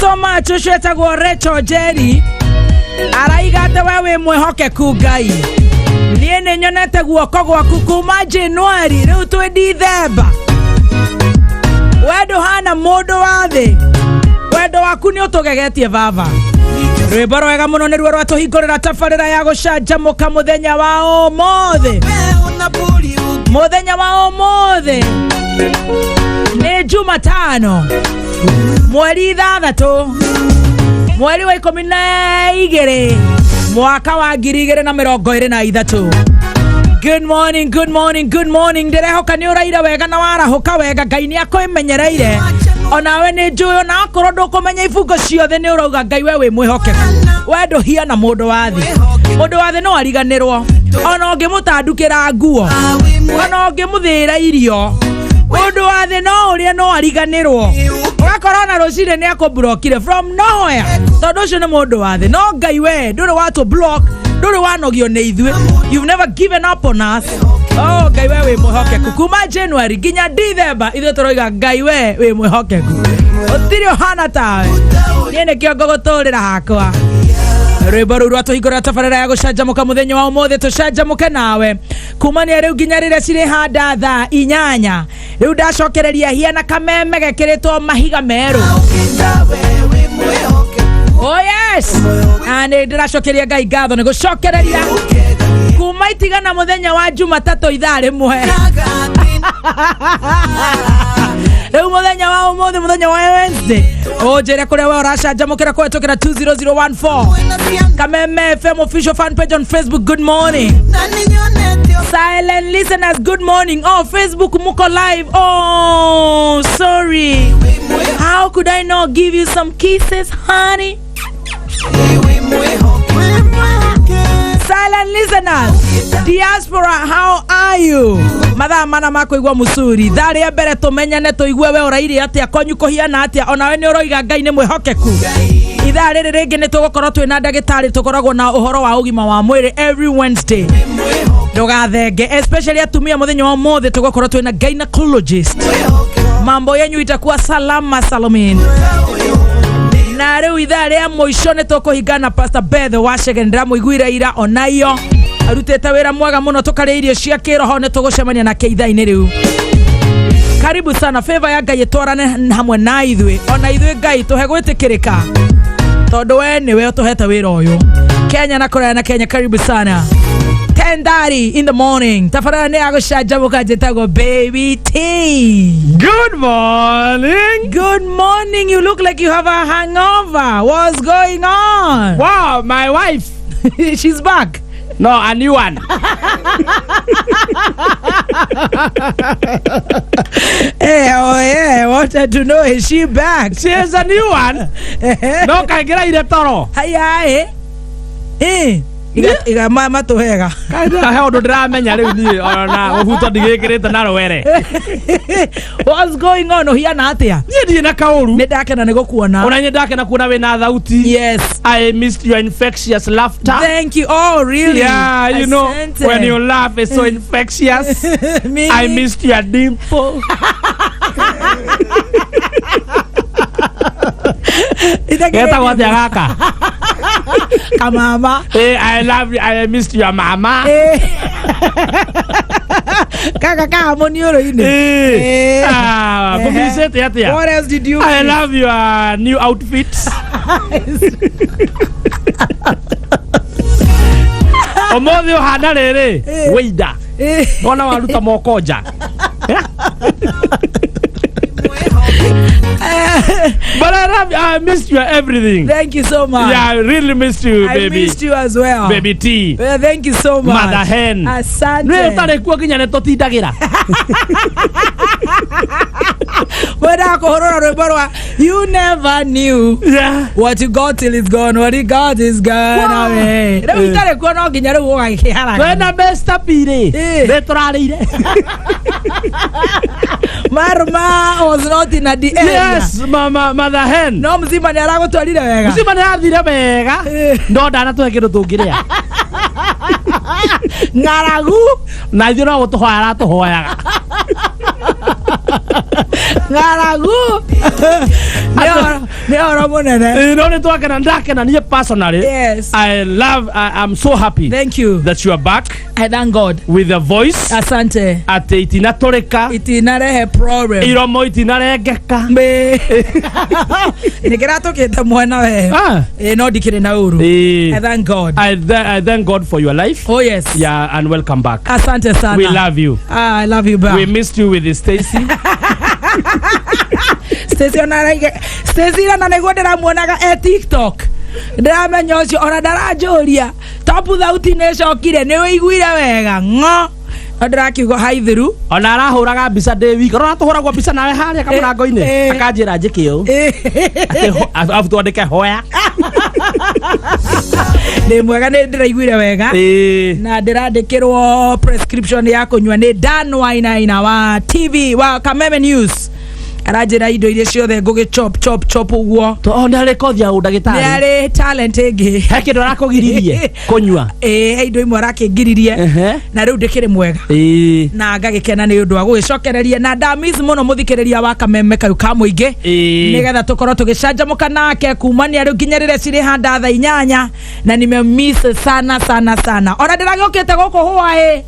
so much. Ũcio etagwo Rachel Jerry araiga atĩ we wĩ mwĩhokeku Ngai. Niĩ nĩ nyonete guoko gwaku kuma January rĩu twĩ Dithemba. We ndũhana mũndũ wa thĩ, wendo waku nĩ ũtũgegetie baba. Rwĩmbo rwega mũno nĩruo rwatũhingũrĩra tabarĩra ya gũcanjamũka mũthenya wa ũmũthĩ. Mũthenya wa ũmũthĩ nĩ Jumatano mweri 6 mweri wa 12 mwaka wa 2023. Good morning, good morning, good morning. Ndĩrehoka nĩ ũraire wega na warahũka wega. Ngai nĩ akũmenyereire onawe nĩ njũĩ, ona akorwo ndũkũmenya ibungo ciothe nĩ ũrauga Ngai we wĩ mwĩhokeku, we ndũhiana mũndũ wa thĩ. Mũndũ wa thĩ no ariganĩrwo, ona ũngĩmũtandukĩra nguo, ona ũngĩmũthĩra irio, mũndũ wa thĩ no ũrĩa no ariganĩrwo, ũgakora ona rũcinĩ nĩ akũmburokire from nowhere, tondũ ũcio nĩ mũndũ wa thĩ. No Ngai we ndũrĩ watũ block, ndũrĩ wanogio nĩ ithuĩ, you've never given up on us. Oh, Ngai we wĩ mwĩhokeku kuma January nginya Dithemba, ithuĩ tũroiga Ngai we wĩ mwĩhokeku, gũtirĩ ũhana tawe. Niĩ nĩkĩo ngũgũtũrĩra hakwa. Rwĩmbo rũu rwatũhingũrĩra tabarĩra ya gũcanjamũka mũthenya wa ũmũthĩ, tũcanjamũke nawe kumania rĩu nginya rĩrĩa cirĩhanda thaa 8. Rĩu ndacokereria hiana kameme gekĩrĩtwo mahiga merũ. Oh yes, na nĩ ndĩracokeria Ngai ngatho nĩ gũcokereria kuma itigana mũthenya wa Jumatatũ ithaa rĩmwe. Rĩu mũthenya wa ũmũthĩ, mũthenya wa Wednesday, ũnjĩre kũrĩa we ũracanjamũkĩra kũhetũkĩra 20014 Kameme FM official fan page on Facebook. Good morning, silent listeners, good morning. Oh, Facebook muko live. Oh, sorry, how could I not give you some kisses, honey? Silent listeners, diaspora, how are you? Mathaa mana ma kũigua mũcuri, thaa rĩa mbere tũmenyane, tũigue we ũraire atĩa, kwanyu kũhiana atĩa, onawe nĩ ũroiga Ngai nĩ mwĩhokeku. Ithaa rĩrĩ rĩngĩ nĩ tũgũkorwo twĩna ndagĩtarĩ, tũkoragwo na ũhoro wa ũgima wa mwĩrĩ every Wednesday. Ndũgathenge, especially atumia, mũthenya wa ũmũthĩ tũgũkorwo twĩna gynecologist. Mambo yenyu itakuwa salama salomin. Na rĩu ithaa rĩa mũico nĩ tũkũhinga na Pastor Beth Wachege, ndĩramũiguire ira onaiyo arutĩte wĩra mwega mũno, tũkarĩa irio cia kĩroho. Nĩ tũgũcemania nake ithaa-inĩ rĩu. Karibu sana. Favor ya Ngai ĩtwarane hamwe na ithuĩ, ona ithuĩ Ngai tũhe gwĩtĩkĩrĩka, tondũ we nĩwe ũtũhete wĩra ũyũ. Kenya na kũraya na Kenya, karibu sana. 10:30 in the morning, tabarĩra nĩ ya gũcanjamũka. Njĩtagwo Baby T. Good morning. Good morning. You look like you have a hangover. What's going on? Wow, my wife. She's back? No, a new one. Hey, oh yeah, I wanted to know, is she back? She is a new one. No kaingĩra ire toro. Haya, eh. Eh. Iga iga mama tuhega. Kaingĩra he ũndũ ndĩramenya rĩu niĩ ona ũbuto ndigĩkĩrĩte na rwere. What's going on? Ũhiana atĩa? Niĩ ndirĩ na kaũru. Nĩ ndakena nĩ gũkuona. Ona niĩ ndakena kuona wĩna thauti. Yes. I missed your infectious laughter. Thank you. Oh, really? Yeah, you know, Asante. when you laugh, it's so infectious. Me? I missed your dimple. Getagwo atĩa gaka? Kamama. Eh, I love you. I missed your mama. Eh. Kaka ka mũniũrũ-inĩ. Eh. Eh. Ah, ngũmicĩte atĩa? What else did you I miss? love your new outfit. Ũmũthĩ ũhana rĩrĩ Eh. wĩinda Eh. wona waruta moko nja. But I love you. I missed your everything. Thank you so much. Yeah, I really missed you, I baby. missed you as well. Baby T. Well, thank you so much. Mother hen. Asante. Nĩ ũtarĩ kuo nginya nĩ tũtindagĩra. Wendaga kũhũrũra rwĩmbo rwa "You never knew what you got till it's gone, what you got is gone away." Rĩu itarĩ kuo no nginya rĩu ũgakĩharaga. Twena Mr. P rĩ, Eh. nĩ tũrarĩire. Marma was not in the area. Yes, mama mother hen. No mzima nĩ aragũtwarire wega. Mzima nĩ athire wega. Eh. No ndanatũhe kĩndũ tũngĩrĩa. Ng'aragu. Na ithuĩ no gũtũhoya aratũhoyaga. Ng'aragu. Nĩ Nĩ ũhoro mũnene. No nĩ twakena, ndakena niĩ personally. Yes. I love, I am so happy Thank you. that you are back I thank God. with a voice. Asante. Atĩ itinatũrĩka. Itinarehe problem. Iromo itinarengeka. Mbe. Nĩ kĩratũkĩte mwena we. Ah. Ĩ, no ndikĩrĩ na ũru. Eh. I thank God. I thank God for your life. Oh yes. Yeah, and welcome back. Asante sana. We love you. Ah, I love you back. We missed you with Stacy. Stacy ona araige Stacy na nĩguo ndĩramuonaga e TikTok, ndĩramenya ũcio ona ndaranjũria top thauti nĩ ĩcokire, nĩ wĩiguire wega ng'o, no ndĩrakiuga haithiru. Ona arahũraga mbica ndĩ wika, ũrona tũhũragwo mbica nawe harĩa kamũrango-inĩ. Akanjĩra njĩke ũũ. Atĩ arabu twandĩke hoya. Ndĩ mwega, nĩ ndĩraiguire wega. Na ndĩrandĩkĩrwo prescription ya kũnyua nĩ Dan Wainaina wa TV wa Kameme News, aranjĩra indo iria ciothe ngũgĩ chop chop chop ũguo. O nĩ arĩ kothi ya Nĩ ũndagĩtarĩ. arĩ talent ĩngĩ. He kĩndũ arakũgiririe kũnyua. Ĩĩ, he indo imwe arakĩngiririe. Na rĩu ndĩkĩrĩ mwega. Na ngagĩkena nĩ ũndũ wa gũgĩcokereria na ndamis mũno mũthikĩrĩria wa Kameme kau ka mũingĩ, nĩgetha tũkorwo tũgĩcanjamũka nake kumania rĩu nginya rĩrĩa cirĩ handa thaa 8, na nimemiss sana sana sana, ona ndĩragĩũkĩte gũkũ hwaĩ.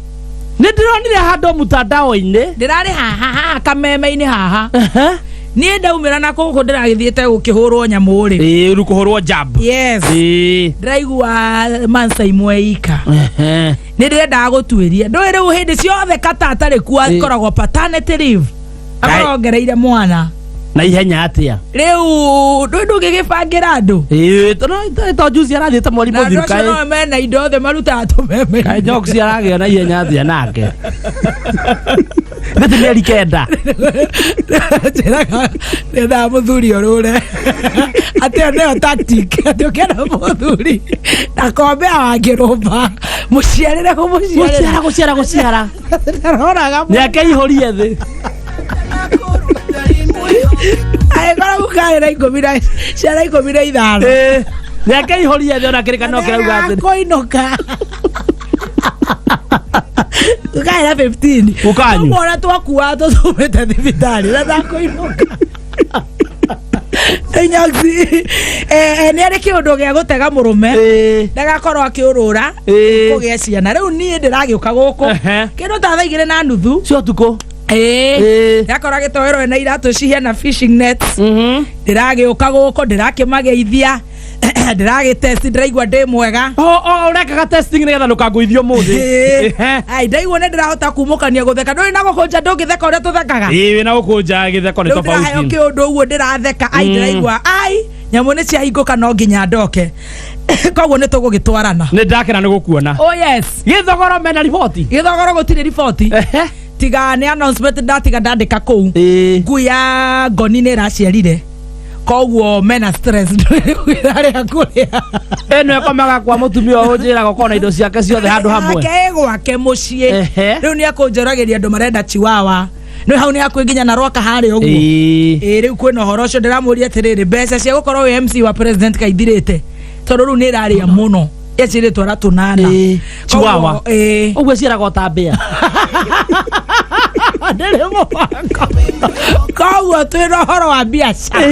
Nĩ ndĩronire handũ mtandao-inĩ. Ndĩrarĩ haha haha Kameme-inĩ haha. Niĩ ndaumĩra na gũkũ ndĩragĩthiĩte gũkĩhũrwo nyamũ rĩ. Ĩĩ, rĩu kũhũrwo jab. Yes. Ndĩraigua mansa imwe ika. Nĩ ndĩrendaga gũtuĩria ndũĩ rĩu hĩndĩ ciothe kata atarĩ kuo. Akoragwo paternity leave, akoragwo ongereire mwana. Na ihenya atĩa? Rĩu ndũĩ ndũngĩgĩbangĩra andũ. Ĩĩ, to juzi arathiĩte mweri Na andũ mũthiru acio kaĩ. no mena indo othe marutaga tũmeme. Kaĩ jokes aragĩa na ihenya atĩa nake? Gĩtĩ mĩeri 9. Njĩraga nĩendaga mũthuri ũrũre atĩ ĩyo nĩyo tactic, atĩ ũkĩenda mũthuri ndakombea wangĩrũmba mũciarĩre kũmũciarĩra. Gũciara, gũciara, gũciara. Ndaroraga. Nĩ akeihũrie thĩ. Agĩkorwo gũkarĩ na ikũmi na ciana 15. Ĩĩ, nĩ akeihũrie thĩ ona kĩrĩka no kĩrauga atĩ kũinũka gũkarĩ na 15. Gũkanyu. Tũmwana twakuaga tũtumĩte thibitarĩ na ndakũinũka. Nyoxi nĩ arĩ kĩũndũ gĩa gũtega mũrũme ndagakorwo akĩũrũra kũgĩa ciana. Rĩu niĩ ndĩragĩũka gũkũ kĩndũ ta thaa 2:30 cia ũtukũ. Ĩĩ, ndakora gĩtoero na iratũ cihiana fishing nets. Ndĩragĩũka gũkũ, ndĩrakĩmageithia, ndĩragĩtest, ndĩraigua ndĩ mwega. O ũrekaga testing nĩgetha ndũkangũithio mũthĩ. Ai, ndaigua nĩ ndĩrahota kumũkania gũtheka, ndũrĩ na gũkũnja ndũngĩtheka ũrĩa tũthekaga. Ĩĩ, wĩna gũkũnja gĩtheko nĩ Rĩu ndĩraheo tofauti. kĩũndũ ũguo ndĩratheka, ai, ndĩraigua ai nyamũ nĩ ciahingũka, no nginya ndoke, koguo nĩ tũgũgĩtwarana. Nĩ ndakena nĩ gũkuona. Oh yes. Gĩthogoro mena riboti? Gĩthogoro gũtirĩ riboti, tiga nĩ announcement ndatiga ndandĩka kũu. Ngui ya ngoni nĩ ĩraciarire, koguo mena stress arĩa kũrĩa. Ĩno ĩkomaga kwa mũtumia ũyũ njĩraga ũkorwo na indo ciake ciothe handũ hamwe. Ake ĩ gwake mũciĩ. Rĩu nĩ akũnjoragĩria andũ marenda chiwawa, nĩ hau nĩ hakuhĩ nginya na rwaka harĩa ũguo. Ĩ, rĩu kwĩna ũhoro ũcio ndĩramũria atĩrĩrĩ, mbeca cia gũkorwo wĩ MC wa president kaithirĩte, tondũ rĩu nĩ ĩrarĩa mũno, ecirĩtwo ra tũnana. Chihuahua. Koguo, ĩĩ. Ũguo ĩciaragwo ta mbĩa. Ndĩrĩ mũbango, koguo twĩna ũhoro wa biacara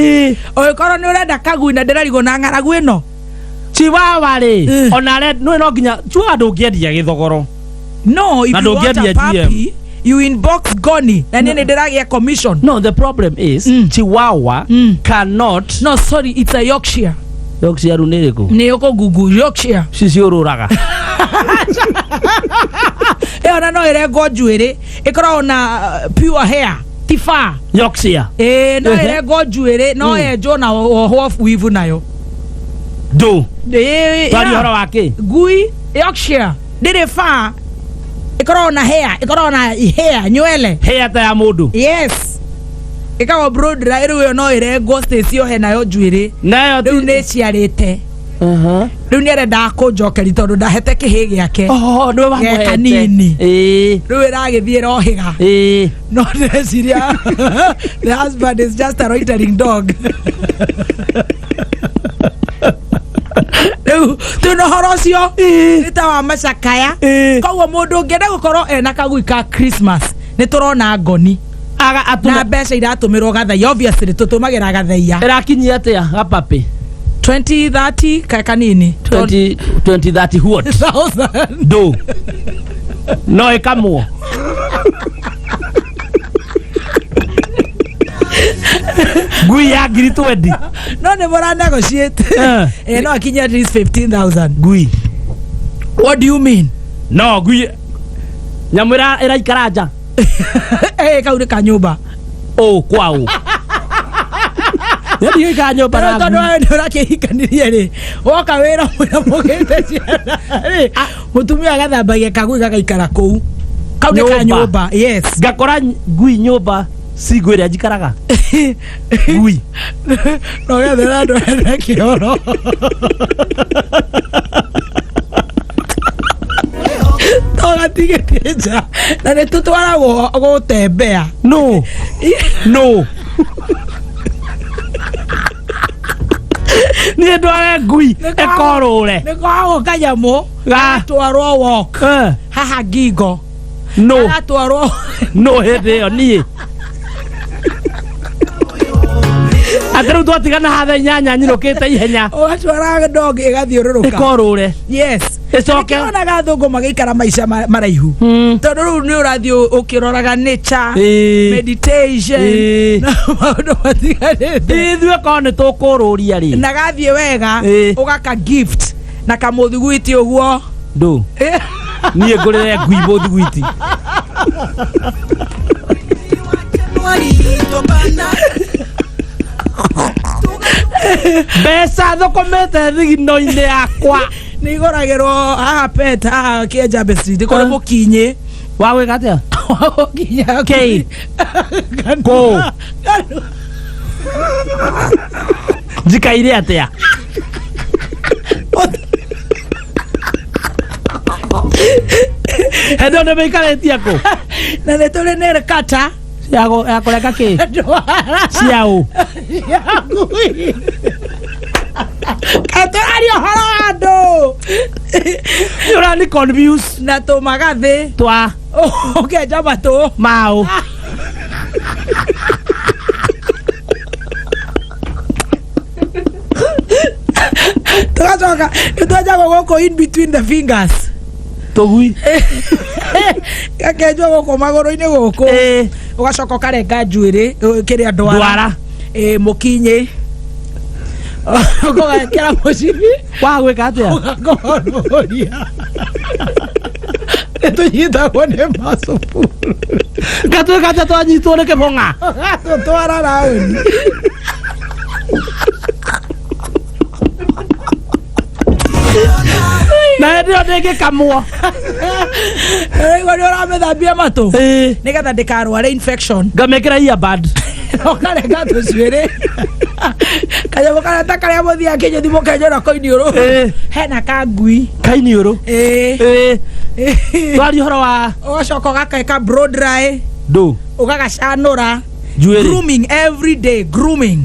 ũgĩkorwo nĩ ũrenda kagui na ndĩrarigwo na ng'aragu ĩno. Chihuahua rĩ, ona nĩ no nginya chihuahua ndũngĩendia gĩthogoro. No, if Na you want a ndũngĩendia GM. puppy, you inbox Goni na niĩ nĩ ndĩragĩa commission. No, the problem is chihuahua cannot. No, sorry, it's a Yorkshire. Yorkshire nĩ ĩrĩkũ? Nĩ ũkũgugu Yorkshire. Ciciũrũraga. Ĩyo na no ĩrengwo njuĩrĩ, ĩkoragwo na pure hair, ti fur. Yorkshire. Ĩĩ, no ĩrengwo njuĩrĩ, no yenjwo na wohwo wivu nayo. Ndũ. Ĩĩ, Twaria yeah. ũhoro wa kĩ? Ngui Yorkshire ndĩrĩ fur, ĩkoragwo na hair, ĩkoragwo na hair nywele. Hair ta ya mũndũ. Yes, ĩkagwo broad dry. Rĩu ĩyo no ĩrengwo Stacy ohe nayo njuĩrĩ. Nayo Rĩu nĩ ĩciarĩte. Rĩu nĩ arendaga kũnjokeri tondũ ndahete kĩhĩ gĩake. Oh, nĩwe wamũhete. Ge kanini. Rĩu ĩragĩthiĩ ĩrohĩga. No ndĩreciria the husband is just a loitering dog. Rĩu twĩna ũhoro ũcio nĩ ta wa macakaya. Koguo mũndũ ũngĩenda gũkorwo ena kagui ka Christmas, nĩ tũrona ngoni. Aga atũme Na mbeca iratũmĩrwo gathaiya, obviously tũtũmagĩra gathaiya. Ĩrakinyia atĩa gapapi? 20 30 ka kanini. 20 20 30 what? Thousand. Ndũ no ĩkamwo. Ngui ya ngiri 20. No nĩ mũra negotiate. Eh. Eh, no akinye at least 15,000. Ngui. What do you mean? No ngui nyamũ ĩraikara nja. Eh, kau nĩ kanyũmba. Ũ kwa ũ nĩ nyũmba na tondũ ngui. wewe nĩ ũrakĩhikanirie rĩ, woka wĩra mwĩra mũgĩte ciana rĩ, mũtumia agathambagia kagui gagaikara kũu, kau nĩ Nyũmba. kanyũmba, yes. Ngakora ngui nyũmba cingo ĩrĩa njikaraga ngui. No gethera andũ ene kĩoro no gatigĩtie nja na nĩ tũtwaragwo gũtembea. No, no, niĩ ndware ngui ĩkorũre? Nĩ koragwo kanyamũ gatwarwo walk. Eh. Haha ngingo. No. Gatwarwo. No hĩndĩ ĩyo niĩ atĩ rĩu twatigana hatha 8 nyinũkĩte ihenya. Ũgatwara dog ĩgathiũrũrũka. Ĩkorũre. Yes. Ĩcoke. Nĩkĩonaga athũngũ magĩikara maica maraihu tondũ rĩu nĩ ũrathiĩ ũkĩroraga nature, meditation na maũndũ matiganĩte. Ithuĩ korwo nĩ tũkũrũria rĩ. Na gathiĩ wega, ũgaka gift na kamũthiguiti ũguo. Ndũ niĩ ngũrĩre ngui mũthiguiti? Mbeca thũkũmĩte thigino-inĩ yakwa. Nĩ igũragĩrwo haha pet haha Kĩenjambe Street kũrĩ mũkinyĩ. Wa gwĩka atĩa? Wa gũkinya. Kĩ? Kũ? Njikaire atĩa? Hĩndĩ ĩyo nĩmĩikarĩtie kũ? Na nĩ tũrĩ nail cutter. Ya kũreka kĩ? Ndwara. Cia ũ? Cia ngui. Tũraria ũhoro wa andũ. Nĩ ũrani confuse. Na tũmagathĩ. Twa ũkenja matũ. Maũ. Tũgacoka nĩ twenjagwo gũkũ in between the fingers. Tũgui. Gakenjwo gũkũ magũrũ-inĩ gũkũ, ũgacoka ũkarenga njuĩrĩ kĩrĩa ndwara. Ndwara. Ĩ, mũkinyĩ ũgekĩra mũcibi. Wa gwĩka atĩa? Ũgakorũria nĩ tũnyitagwo nĩ macubu. Gatuĩka atĩa twanyitwo nĩ kĩbong'a? Ũgatũtwara raũndi. Na hĩndĩ ĩyo ndĩngĩkamwo. Ũraigua nĩ ũramĩthambia matũ nĩgetha ndĩkarware infection. Ngamĩkĩra earbud. Ũkarenga tũcuĩrĩ kanyamũ karĩa ta karĩa mũthiaga kĩnyũthi mũkenjora koiniũrũ hena ka ngui. Kainiũrũ. Ĩĩ. Twaria ũhoro wa Ũgacoka ũgakeka blow dry. Ndũ. Ũgagacanũra. Njuĩrĩ. Grooming every day, grooming.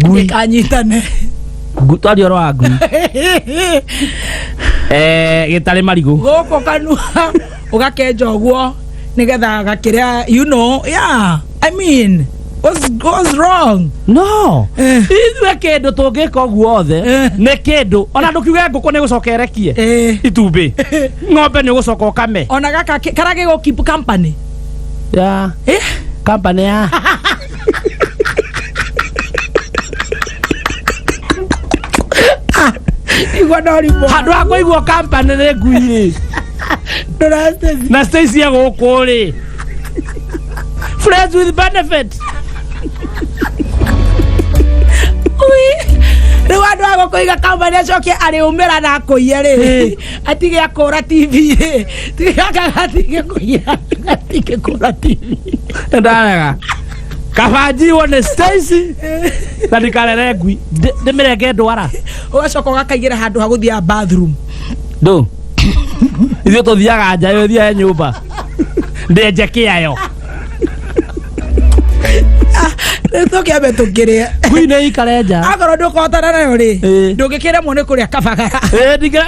Ngui. Ndĩkanyitane. Twaria ũhoro wa ngui. Eh, gĩtarĩ marigũ. Gũkũ kanua ũgakenja ũguo nĩgetha gakĩrĩa, yeah, I mean, what's wrong? No ithuĩ kĩndũ tũngĩka ũguo othe nĩ kĩndũ ona ndũkiuge ngũkũ nĩ gũcoka ĩrekie itumbĩ, ng'ombe nĩ ũgũcoka ũkame. Ona gaka karĩa gĩgũ keep company. Ya company ya Igua no rimũ. Handũ ha kũigua company nĩ ngui rĩ. Na Stacy e gũkũ rĩ, friends with benefit. Ui. Rĩu andũ a gũkũiga company acoke arĩũmĩra na akũiye rĩ, atige akũra TV rĩ, gaka gatige kũiya, gatige kũra TV. Ndarega kaba njiwo nĩ Stacy na ndikarere ngui ndĩmĩrenge ndwara. Ũgacoka ũgakaigĩra handũ ha gũthiaga bathroom. Ndũ ithuĩ tũthiaga nja, yo ĩthiaga nyũmba ndĩenje kĩayo. Rĩu tũkĩambe tũkĩrĩe. Ngui nĩ ikare nja. Akorwo ndũkũhotana nayo rĩ, ndũngĩkĩremwo nĩ kũrĩa kabagara. Ĩ, ndingĩ-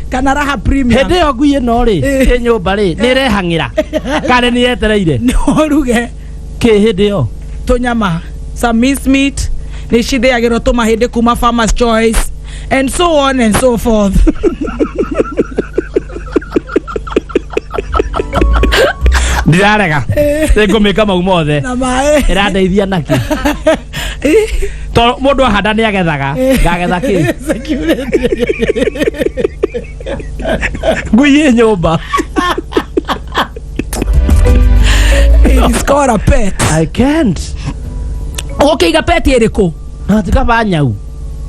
Kana Raha Premium. Hĩndĩ ĩyo ngui ĩno rĩ, ĩ nyũmba rĩ, nĩ ĩrehang'ĩra kana nĩ yetereire? Nĩ ũruge. Kĩ hĩndĩ ĩyo? Tũnyama, some minced meat, nĩ cithĩagĩrwo tũmahĩndĩ kuma Farmers Choice and so on and so forth. Ndirarega, nĩngũmĩka mau mothe. Na maĩ. Ĩrandeithia nakĩ? Tondũ mũndũ ahanda nĩ agethaga, ngagetha kĩ? Security. Ngui ĩ nyũmba. It's called a pet. I can't. Ũkĩiga pet ĩrĩkũ? No ti kaba nyau.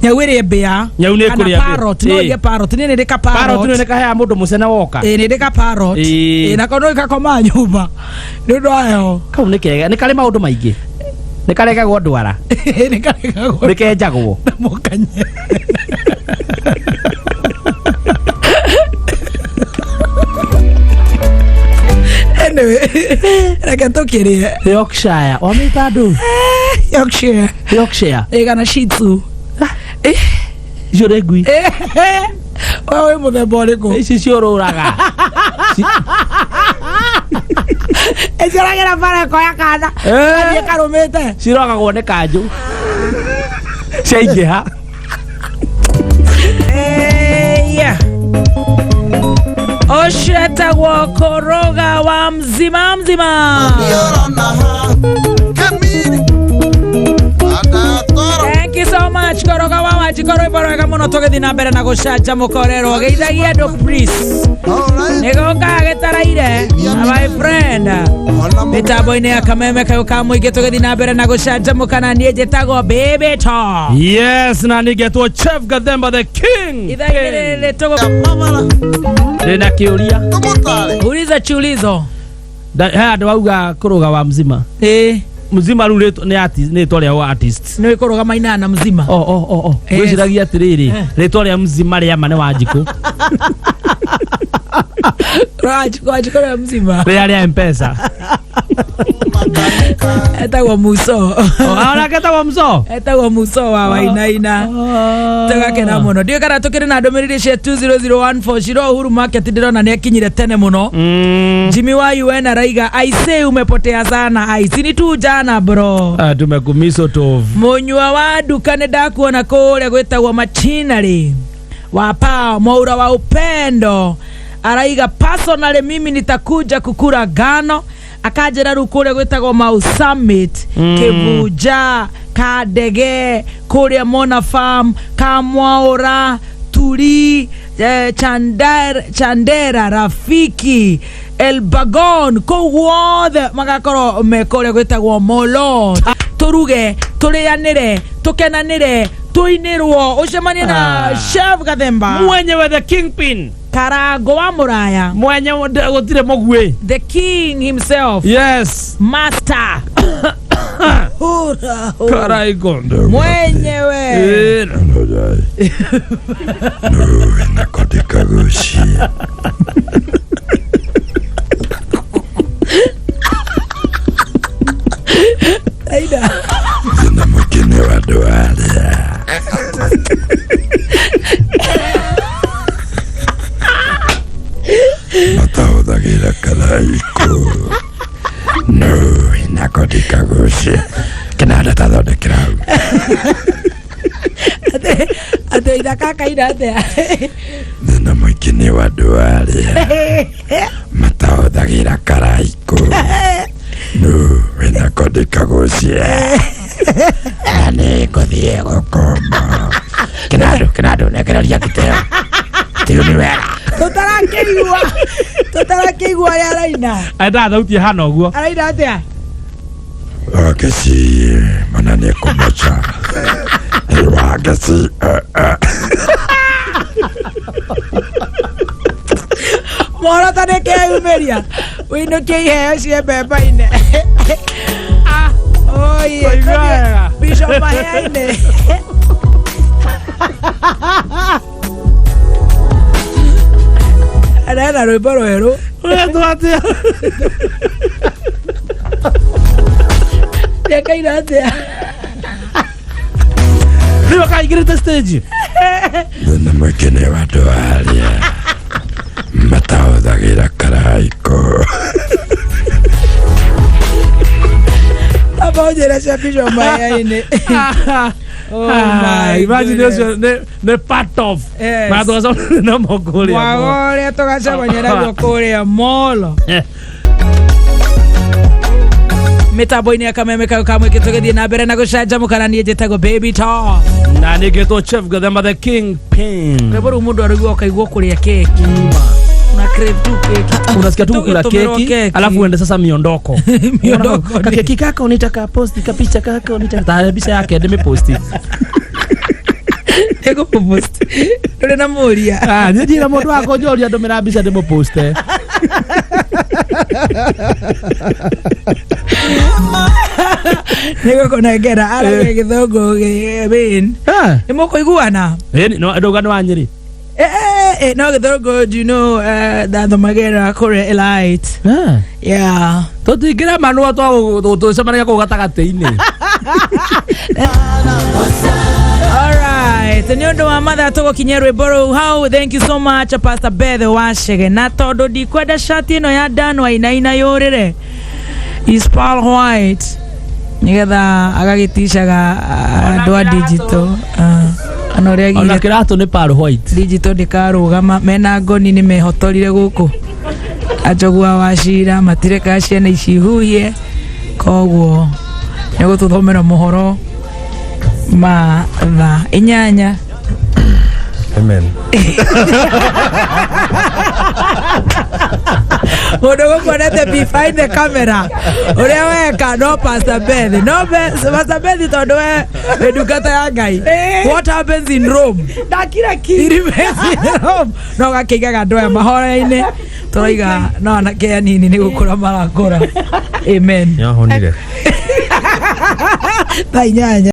Nyau ĩrĩ mbĩa. Nyau nĩ Kana ĩkũrĩa mbĩa. parrot, no Ĩĩ. ĩrĩe parrot. Niĩ nĩ ndĩ ka parrot. parrot. Nĩ kaheaga mũndũ mũcene woka. Ĩĩ, nĩ ndĩ ka parrot. Ĩĩ. Ĩĩ, nako no ĩgakoma nyũmba nĩ ũndũ wa heho. Kau nĩ kega, nĩ karĩ maũndũ maingĩ, nĩ karegagwo ndwara. Nĩ karegagwo. Nĩ kenjagwo. Na mũkanye. Anyway, reke tũkĩrĩe. Yorkshire wamĩta ndũ? Yorkshire. Yorkshire. Ĩ, kana Shih Tzu. Icio nĩ ngui. We wĩ mũthemba ũrĩkũ? Ici ciũrũraga. Ĩceragĩra bara ĩkoya kana. Gathiĩ karũmĩte. Cirogagwo nĩ kanjũ ciaingĩha. Yeah. Ũcio etagwo Koroga wa mzima mzima. Thank you so much, Koroga wa Wanjikũ, rwĩmbo rwega mũno. Tũgĩthiĩ na mbere na gũcanjamũka, ũrerwo geithagia andũ please, nĩgũkaga gĩtaraire my friend mĩtambo-inĩ ya Kameme kayũ ka mũingĩ. Tũgĩthiĩ na mbere na gũcanjamũka, na niĩ njĩtagwo Baby Talk. Yes, na nĩngetwo Chef Gathemba the King. Ithaa-inĩ rĩrĩ tũgũ Ndĩna kĩũria. Uliza chiulizo. He andũ auga kũrũga wa mzima. Ĩĩ. Mzima rĩu nĩ artist, nĩ rĩtwa rĩa artist. Nĩ kũrũgama inana mzima. O Yes. ngwĩciragia atĩrĩrĩ, rĩtwa rĩa mzima rĩa ma nĩ Wanjikũ. Wanjikũ rĩa mzima. Rĩrĩa rĩa Mpesa. Etagwo Muso. Onake etagwo Muso. Etagwo Muso wa Wainaina. Tũgakena mũno, ndiũĩ kana tũkĩrĩ na ndũmĩrĩri cia 20014. Shiro Uhuru Market, ndĩrona nĩ akinyire tene mũno. Jimmy wa UN araiga, "I say umepotea sana." Ai, sini tu jana, bro. Ah, tumekumiso tov. Mũnyua wa nduka, nĩ ndakuona kũrĩa gwĩtagwo machinarĩ wa pao. Mwaura wa Upendo araiga, "Personally mimi nitakuja kukura ngano." Akanjĩra rĩu kũrĩa gwĩtagwo Mau Summit, Kĩbunja, Kandege, kũrĩa Mona Farm, Kamwaũra, Turi, Chandera, Rafiki, Elbagon, kũu guothe magakorwo me kũrĩa gwĩtagwo Molo. Tũruge, tũrĩanĩre, tũkenanĩre, tũinĩrwo, ũcemanie na Chef Gathemba. Mwenyewe, the kingpin. Karango wa Mũraya. Mwenye gũtirĩ mũguĩ. The king himself. Yes. Master. Hura, hura. Karaikondo. Mwenyewe. Nakodikagushi. Aida. Thĩna mũingĩ nĩ wa andũ arĩa matahũthagĩra karaikũ no inakodikagushi kĩnanda tathondekera hau. Atĩ ithaka kaina atĩa? Thĩna mũingĩ nĩ wa andũ arĩa matahũthagĩra karaikũ no inakodikagushi na nĩ ngũthiĩ gũkoma kĩnandũ kĩnandũ nekereria ngitĩro tiũ nĩ wega. Tũtarakĩigua ũrĩa araina. Endaga thauti ĩhana ũguo. Araina atĩa? Wageci mana nĩ kũmocha wageci. Muoroto nĩ keyumĩria wĩinũkie iheo cie mbemba-inĩ. Oye. Kũigua wega. Bishop Mahea-inĩ. Arena rwĩmbo rwerũ. Ũretwo atĩa? Nĩakaina atĩa? Rĩu akaingĩrĩte stage. Thĩna mũingĩ nĩ wa andũ arĩa Matahũthagĩra karaiko. Amba ũnjĩre cia Bishop Mayainĩ. Oh my Imagine goodness. ũcio nĩ part of. Yes. Na tũgacemania namo kũrĩa Mwago mall. ũrĩa tũgacemania naguo kũrĩa molo mĩtambo-inĩ ya kameme kau ka mwĩkĩ tũgĩthiĩ na mbere na gũcanjamũka na niĩ njĩtagwo Baby Tall. Na ningĩ Chef Gathemba the King Pin. Rwĩmbo rũu mũndũ araigua ũkaigua kũrĩa keki, una crave tu keki. Unasikia tu kula Tũgĩtũmĩrwo keki, keki. alafu uende sasa miondoko. Miondoko ni- Kakeki kako nitaka posti, kapicha kako nitaka ta mbica yake ndĩmĩposti. Nĩngũkũpost. Ndũrĩ na mũria. Ah, niĩ ndirĩ mũndũ wa kũnjũria ndũmĩra mbica ndĩmũposte. Nĩgũkũnengera aragia gĩthũngũ gĩ Ah. nĩ mũkũiguana. Ĩni, no ndauga nĩ wa Nyĩrĩ. No gĩthũngũ, do you know, ndathomagĩra kũrĩa Elite. Ah. Yeah. Tũtingĩra manua tũcemanagia kũu gatagatĩ-inĩ. Alright, nĩ ũndũ wa mathaa tũgũkinyia rwĩmbo rũu hau. Thank you so much, Pastor Beth Wachege. Na tondũ ndikwenda shati ĩno ya Dan Wainaina yũrĩre, is pearl white, nĩgetha agagĩticaga andũ a digital. Ah, ona ũrĩa Ona agire kĩratũ nĩ pearl white. Digital ndĩkarũgama mena ngoni nĩ mehotorire gũkũ Anjogua wa cira matireka ciana ici ihuhie, koguo nĩ gũtũthomera mohoro ma thaa 8. Amen. Mũndũ gũkuonete behind the camera ũrĩa weka no Pastor Beth, no Pastor Beth, tondũ we wĩ ndungata ya Ngai, what happens in Rome Ndakira ki. It remains in Rome. No gakĩigaga andũ aya mahoya-inĩ tũraiga no anake anini nĩ gũkũra marakũra. Amen. Nĩahonire. Thaa 8.